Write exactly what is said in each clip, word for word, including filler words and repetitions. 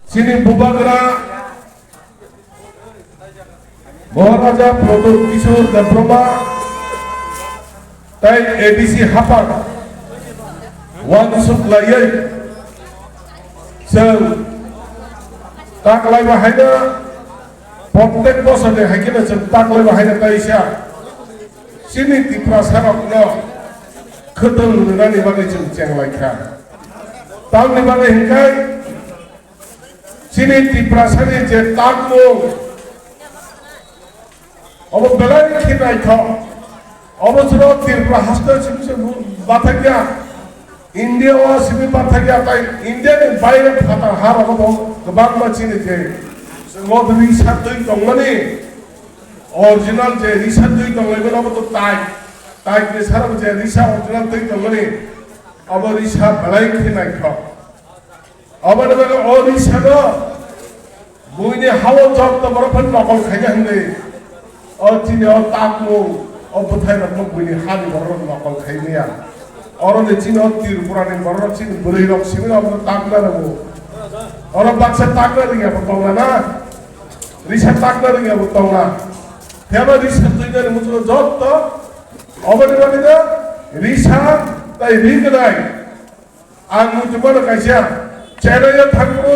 Chini Bubagra Maharaja Pradyut Kishore Debbarma tei A D C Hapang uansuk laiwi chwng taklaiba haino, prottek bosor ni hai kheno chwng taklaiba haino kaisa chini Tiprasa rokno khwtwng rwnani bagwi chwng chenglaikha. Tamni bagwi hinkhai chini Tiprasani je takmung, obo belai khe naithok. Obo chwrwng Tripura haste simi se bathakya, India o simi bathakya, tai India ni baire phatar ha rogo bo kwbangma chini je obo risa twi tongmani, original je risa twi tonglaimani obo to tai, tai ni sara je risa original twi tongmani, obo risa belai khe naithok. Aboni bagwi o risano buini hao jotto borok phano nokol khaina hwnwi o chini o takmung o bwthairokno buini hani borok nokol khaimaya. Oroni chini o Tripurani borok chini bwrwirok simi abono takna rwo. Oro baksa takna rwngya bo tongna na? Risa takna rwngya bo tongna? Phiyaba risa twinani muchungo jotto oboni bagwino risa tai ri gwnai. Ang muchungmano kaisa Chennai-o thangmano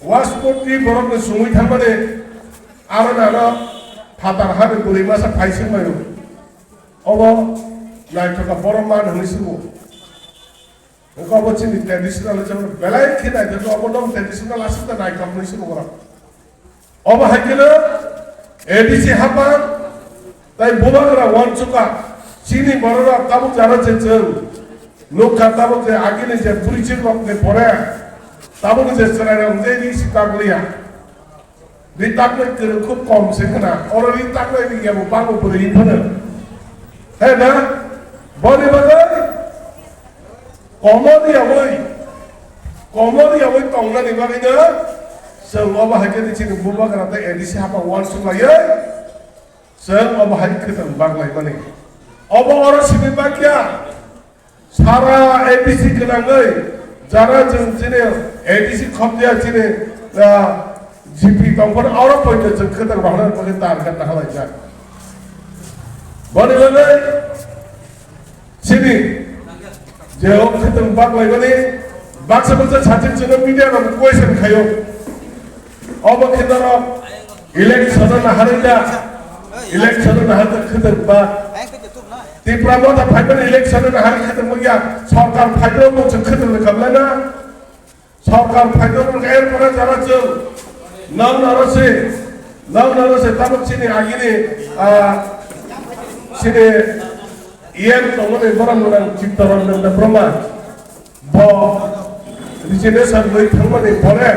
wasport ni borokno sungwi thangmani, aro nano phatar hani bwrwi masa phaisingmaio. Obo naithoka borok man hwnwi swngo. Wngkha obo chini traditional hisabe belai khe naithoka, obo nong traditional aswk naithok hwnwi swngo borok. Obo hai kheno A D C Hapang tai Bubagra uansukha, chini bororok tabuk jara je chwng nukha, tabuk je agini je bwrwichwng rokni pore tabukni je chwrairok hwnjai ri si takliya. Ri taknai kwrwng khub kom se khna, oro ri taknai ni yabo bango bwrwi phano. He na? Boni bagwi Komor yawi, komor yawi tongnani bagwino chwng obo hai khe chini Bubagra tei A D C Hapang uansuk laiwi chwng obo hai khwtwng bak laimani. Obo oro simi bakya sara A D C gwnangwi jara chwng chini A D C khopya chini, ah, G P tongphano oro poito chwng khwtwng rohornani bagwi target nahalaijak. Boni bagwi Chini je o khwtwng bak laimani baksa baksa sajwk chwngno media rok question khaio. Obo khe norok election no naharwi da, election no naharwi da khwtwng bak. Tipra Motha phaimani election no naharwi khwtwng bakya, sorkar phaimani bo chwng khwtwng rwkha belai na. Sorkar phaikhe wngkha, er pore jara chwng nang naro se, nang naro se tabuk chini agini, ah, chini E M tongmani borok gwnang Chittaranjan Debbarma. Bo resignation rwi thangmani pore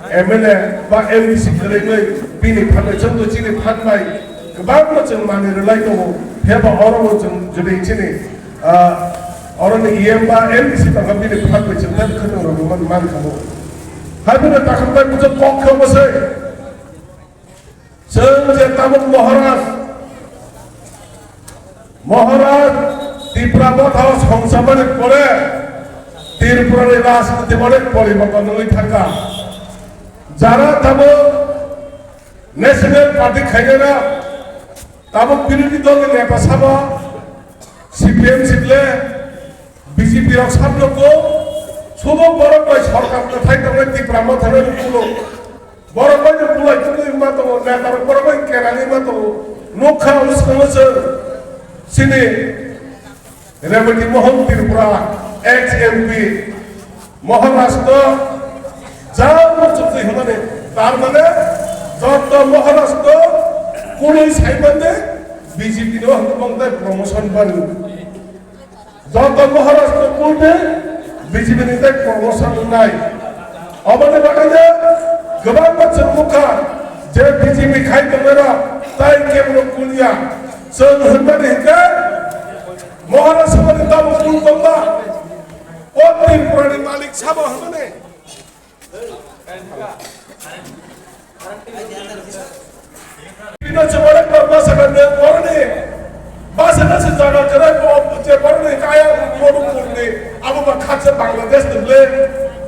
M L A ba M D C kwrwngwi bini phan bai chwngno chini phan bai kwbangma chwng manwi rwlai tongo. Phiyaba oro bo chwng jodi chini Ah, oroni E M ba M D C tongkha bini phan bai chwng tei khwtwng rwmani man kha bo. Hai phano takhuk bai bujak kok khe omo se. Chwng je tabuk Maharaj, Maharaj Tipra Motha o songchamani pore Tripura ni rajniti onek poriborton wngwi thangkha. Jara tabuk National Party khainai rok tabuk birodhi dol ni neta sabo C P M sitle B J P rok sab nugo, sudo borok bai sorkar kwthai tongnai Tipra Motha no nugo. Borok bai no bulai tongwi ma tongo, neta rok borok bai kenani ma tongo. Nukha o swkang o chwng chini Rebati Mohan Tripura ex M P Maharashtra jang muchukjwi hwnmani, tar mane joto Maharashtra kunui saimande B J P no hwnwi bong tai promotion bani. Joto Maharashtra kunui B J P ni tai promotion wngnai. Oboni bagwi kwbangma chwng nukha je B J P khai tongnairok tai kebono kulia. Chwng hwnmani hinkhe Maharashtra ni tabuk kul tongma, o Tripura ni malik sabo hwnmani. Bino chwng onek bar basa kha nang boroni basa kha se jaga kwrwi bo je boroni kaya Manipur ni abo ba khatsa Bangladesh ni le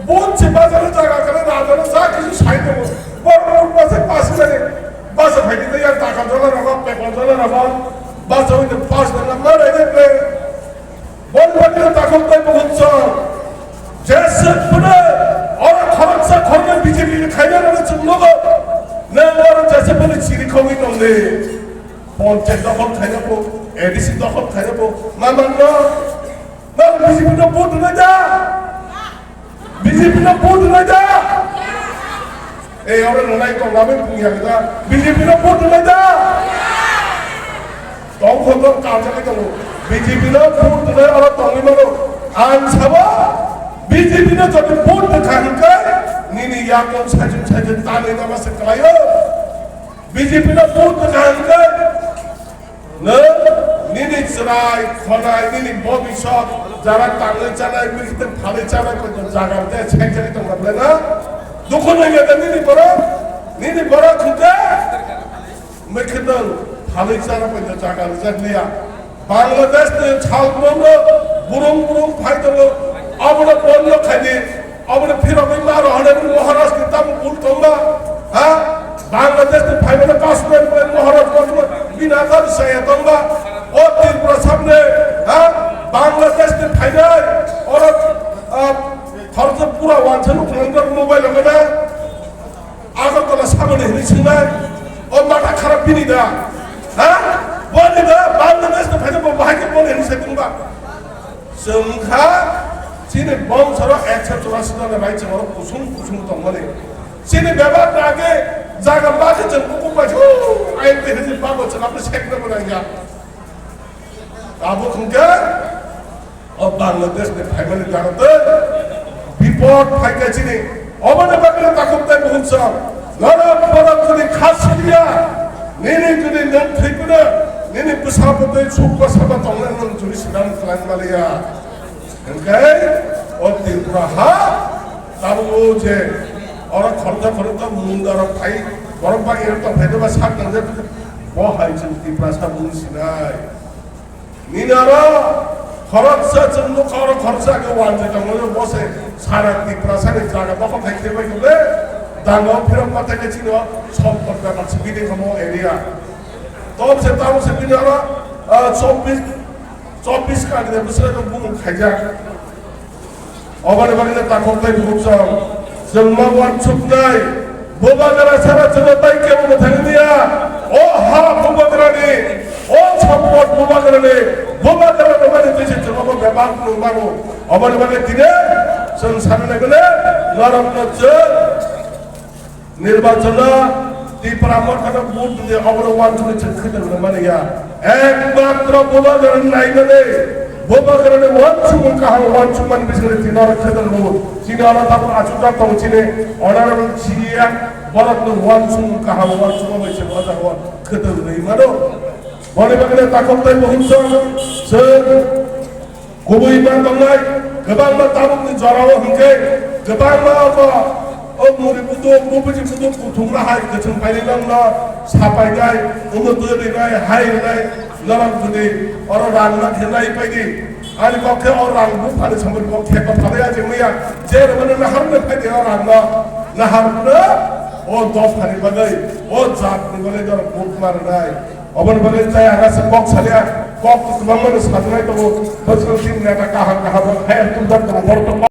bon se basa kha jaga kwrwi rajana sa kisu khaina rwna chwng nogo. Nang oro jesa bwlwi chiri khogwi tongdi. Ponchayat dokhol khaina po, A D C dokhol khaina po, ma manno? Nang B J P no vote rwnai da? B J P no vote rwnai da? Ei, oro rwnai tong, lamai pung ya da. B J P no vote rwnai da? Tong khon tong kal jagwi tongo. B J P no vote rwnai oro tongwi mano. Ang sabo B J P no jodi vote rwkha hinkhe nini yakung sajung sajung tanwi nama se kwlaio. B J P no vote rwkha hinkhe nwng nini chwrai, khonai, nini bobisot, jara tangwi chanai, mikitwng phalwi chanai, koito jaga de saijagwi tongma belai na. Dukhu nangya da nini borok, nini borok hinkhe mikitwng phalwi chana koito jaga rijak liya. Bangladesh ni salbrum no burung burung phai tongo, abono bondo khaidi. Aboni phirogwi ma rohornai bini Maharaj ni tamo bul tongma, ha? Bangladesh ni phaimani Kashmir ni Maharaj kochma bini akar saya tongma. O Tripura samne, ha? Bangladesh ni phainai, oro, ah, khoroksa pura wansa nukung mobile o mena. Agartala samani hini singnai, o mata kharap bini da, ha? Boni da, Bangladesh ni phainai bo bahai khe boni hini sai tongba. Chwng kha chini bongso rok ekso churasi jona bai chwng oro kusung kusung tongmani. Chini bebak na age jaga ba khe chwng buku bai su ain te hini bago chwng abo sekna bo nangya. Abo khungkhe o Bangladesh ni phaimani jaga tei bipod phaikha chini. Oboni bagwi takhuk tei buhumsong norok borok jodi khasiliya, nini jodi nwng thwiphuno, nini bwsa bwtwi suk bwsa bo tongnai nwng jodi swkang twlang maliya. Hwnkhe o Tripura ha tabuk o je oro khoroksa khoroksa munda rok phai, borok bagwi rok tong phai doba sak nangjak, bo hai chwng Tiprasa bung sinai. Nini oro khoroksa chwng nukha, oro khoroksa age wanjwi tongmani bo se sara Tiprasani jaga dokhol khai khe bai khe dango phirok pathai khe chini o sompot bebak se bini khomo area. Tom se tamo se bini oro, ah, chobbish, chobbish kagre bwswk bumung khaijak. Oboni bagwi takhuk tei bukhuk song, chwng ma uansuknai, bubagra sara chwngno tai kebo mwthangwi ya. O ha bubagrani, o sampot bubagrani, bubagra rwmani twi se chwng obo bebak nung mano. Oboni bagwi tini chwng sanani bole norokno chwng Nirbachano Tipra Mothano vote rwdi, obono uansukwi chwng khwtwng rwmani ya. Ekmatro bubagrani naimani, bubagrani uansukmung kaham uansukmani bisingtwi tini oro khwtwng rwo. Chini oro tabuk achukjak tongo chini honorable C E M, borokni uansukmung kaham uansukma bai chwng o jagao khwtwng rwi mano. Boni bagwino takhuk tei bukhuk song chwng Kubui ma tongnai, kwbangma tabukni jorao hwnkhe, kwbangma omo, o muri butuk, bubuji butuk kuthumna hai kwchwng painai nokno sapainai, omo twi rinai, hai rinai, norok jodi oro rang na khe nai paidi, ani kok khe o rang buphani samani kok khe kok phalai achai maya, je rwmani naharno phaidi o rangno, naharno o dophani bagwi, o jatni bagwi norok buk ma rwnai. Oboni bagwi tei ang aswk kok salia, kok kwbangma no sajwnai tongo, bwswk chini neta kaham kaham rok phai ang tubujak tongo, borok tongma.